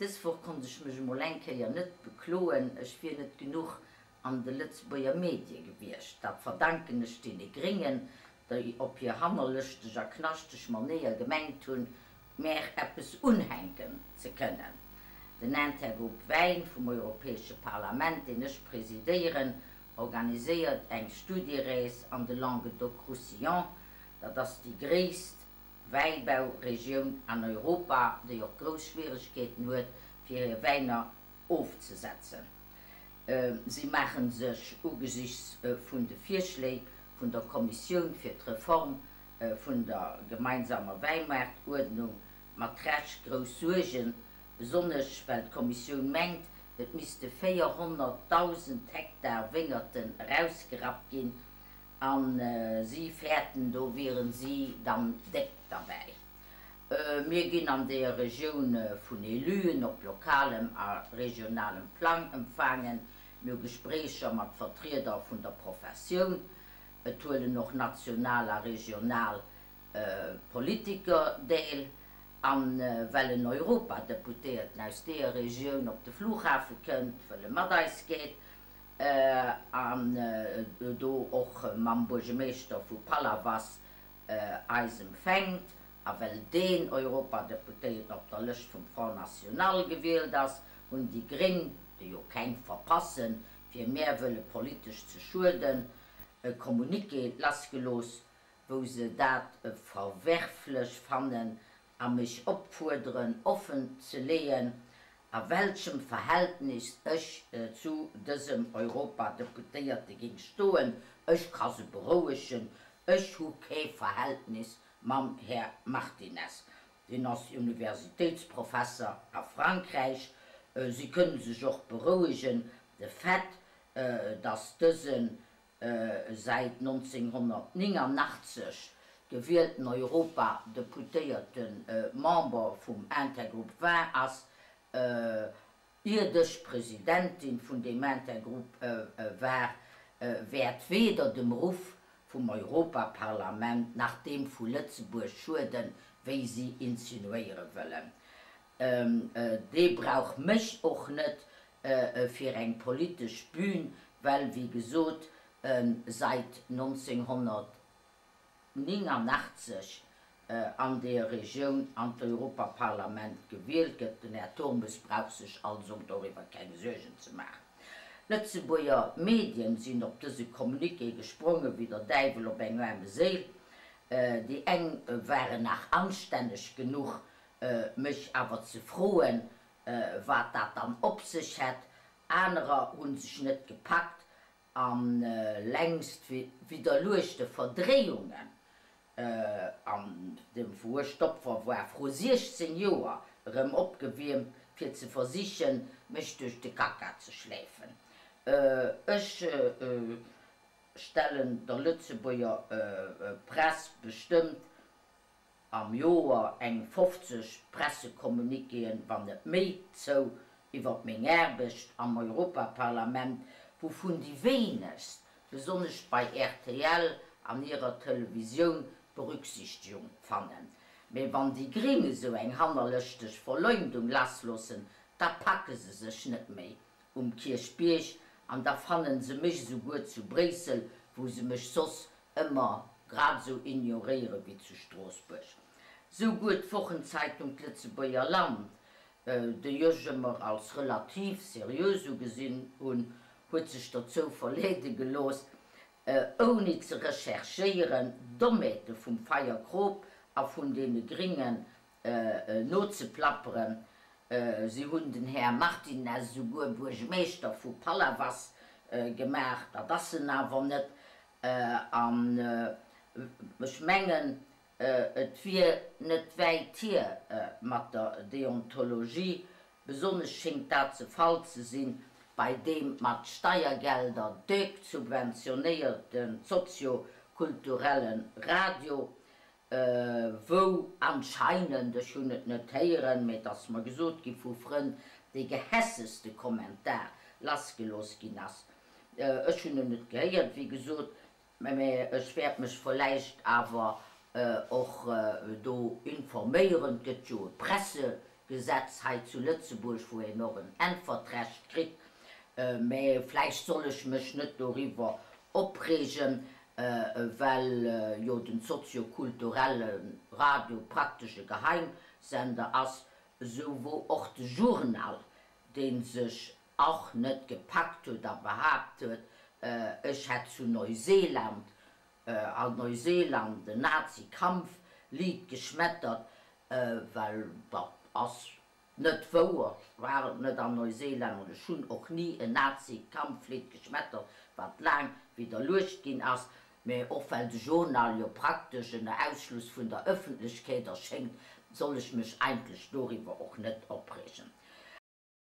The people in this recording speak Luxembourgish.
Dës Woch konnt ech mech emol eng Kéier net bekloen, ech wier net genuch an de Lëtzebuerger Medie gewiescht. Dat verdanken ech deene Gréngen, déi op hir hannerlëschteg a knaschteg Manéier gemengt hunn, mär eppes unhänken ze kënnen. Den Intergroup Wäin vum Europäesche Parlament, deen ech presidéieren, organiséiert eng Studierees an de Languedoc-Roussillon. Dat ass déi gréisst Wäibauregioun an Europa, déi och grouss Schwieregkeeten huet, fir hir Wäiner ofzesetzen. Si maache sech ugesichts vun de Virschléi vun der Kommissioun fir d'Reform vun der gemeinsamer Wäimaartuerdnung mat Recht grouss Suergen, besonnesch well d'Kommissioun mengt, et misste 400.000 Hektar Wéngerten erausgerappt ginn, A si fäerten, do wieren si dann déck derbäi. Mir ginn an deeër Regioun vun Éluen op lokalem a regionalem Plang empfaangen. Mir hu Gespréicher mat Vertrieder vun der Professioun. Et huelen och national a regional Politiker deel. A well en Europadeputéierten aus deeër Regioun op de Flughafe kënnt, wëll e mat eis geet, an do och mam Buergemeeschter vu Palavas eis empfänkt, a well deen Europadeputéierten op der Lëscht vum Front National gewielt ass, hunn déi Gréng, déi jo keng verpassen, fir mär wëlle politesch ze schueden, e Communiqué lassgelooss, wou se dat verwerflech fannen a mech opfuerderen offen ze leeën, a welchem Verhältnis ech zu dësem Europadeputéierte géing stoen. Ech ka se berouegen, ech hu kee Verhältnis mam Här Martinez. Deen ass Universitéitsprofesser a Frankräich. Si kënne sech och berouegen, de Fait, datt dësen säit 1989 gewielten Europadeputéierte Member vum Intergroup war, ass, iert ech Presidentin vun deem Intergroup war, wäert weder dem Ruff vum Europaparlament nach deem vu Lëtzebuerg schueden, wéi si insinuéiere wëllen. Dee brauch mech och net fir eng politesch Bühn, well wéi gesot e seit 1989 an deer Regioun an d'Europaparlament gewielt gëtt. Den Här Turmes brauch sech also doriwwer keng Suergen ze maachen. Lëtzebuerger Medien sinn op dëse Communiqué gespronge wéi der Däiwel op eng aarme Séil. Déi eng waren nach anstänneg genuch mech awer ze froen, wat dat dann op sech hätt. Anerer hu sech net gepackt a längst widderluechte Verdréiungen, an dem wou ech d'Opfer war, vru 16 Joer erëm opgewiermt, fir ze versichen, mech duerch de Kacka ze schläifen. Ech stellen der Lëtzebuerger Press bestëmmt am Joer eng 50 Pressecommuniquéen, wann net méi, zou iwwer meng Aarbecht am Europaparlament, wouvun déi wéinegst, besonnesch bei rtl an hirer Televisioun, Berücksichtegung fannen. Mee wann déi Gring esou eng hannerlëschteg Verleumdung lassloossen, da packe se sech net méi um Kierchbierg an da fannen se mech esouguer zu Bréissel, wou se mech soss ëmmer grad esou ignoréiere wéi zu Stroossbuerg. Souguer d'Wochenzeitung D'Lëtzebuerger Land, déi ech ëmmer als relativ seriös ugesinn hunn, huet sech dozou verleede gelooss, ouni ze recherchéieren, d'Dommheete vum Feierkrop a vun deene Gringen nozeplapperen. Si hunn den Här Martinez esouguer Buergmeeschter vu Palavas gemaach, dat ass en awer net. An ech mengen, et wier net wäit hier mat der Deontologie, besonnesch schéngt dat ze Fall ze sinn bei deem mat Steiergelder déck subventionéierte sozio-kulturelle Radio, wou anscheinend, ech hunn et net héieren, mee et ass mer gesot gi vu Frënn, dee gehässegste Kommentar lassgelooss ginn ass. Ech hunn en net gehéiert, wéi gesot, mä ech wäert mech vläicht awer och do informéieren. Et gëtt jo e Pressegespréich. Gesetz hei zu Lëtzebuerg, wou een och en Äntwertrecht kritt. Mä vläicht soll ech mech net doriwwer opreegen, well jo den soziokulturelle Radio praktesch e Geheimsender ass, esou wou och de Journal, dee sech och net gepackt huet a behaapt huet, ech hätt zu Neuseeland, an Neuseeland en Nazi-Kampflied geschmettert, well dat ass net wouer, ech war net an Neuseeland an ech hunn och ni en Nazi-Kampflied geschmettert, wat laang widderluecht ginn ass, mä och well de Journal jo praktesch ënner Ausschluss vun der Ëffentlechkeet erschéngt, soll ech mech eigentlech doriwwer och net opreegen.